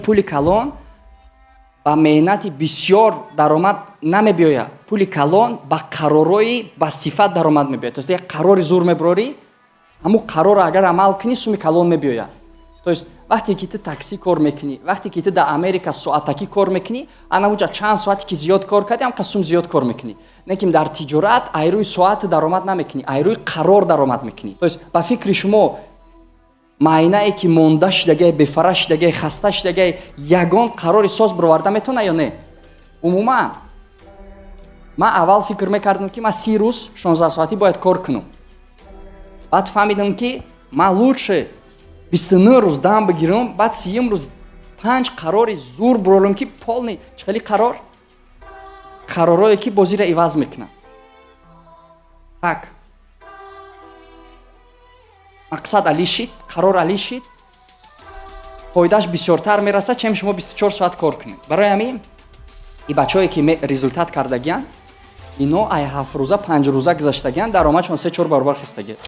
Пули калон ба меҳнати бисёр даромад намебиёяд, пули калон ба қарорҳои ба сифат даромад мебиёяд. То есть як қарори зур мебирорӣ, ҳамун қарорро агар амал кунӣ, суми калон мебиёяд. То есть вақте ки ту таксӣ кор мекунӣ, вақте ки ту дар Америка соатакӣ кор мекунӣ, анамуҷа чанд соате ки зиёд кор кардӣ, ҳамқа сум зиёд кор мекунӣ. Лекин дар тиҷорат айрӯи соат даромад намекунӣ, айрӯи қарор даромад мекунӣ. То есть ба фикри шумо, майнае ки монда шидагай, бефара шидагай, хаста шидагай, ягон қарори соз бироварда метавона ё не? Умуман, ман аввал фикр мекардам, ки ман 30 рӯз 16 соатӣ бояд кор кунам. Баъд фаҳмидам, ки ман лучше 29 рӯз дам бигирам, баъд 30-юм рӯз панҷ қарори зур бирорам, ки полный чӣ хели қарор, қаророе ки бозиро иваз мекунад. Так, мақсад али шид, қарор али шид, фоидааш бисёртар мерасад, чем шумо 24 соат кор кунед. Барои ҳамин и бачаҳое ки результат кардагиянд, ино ай 7 рӯза 5 рӯза гузаштагиянд, даромадшон се чор баробар хистагӣ.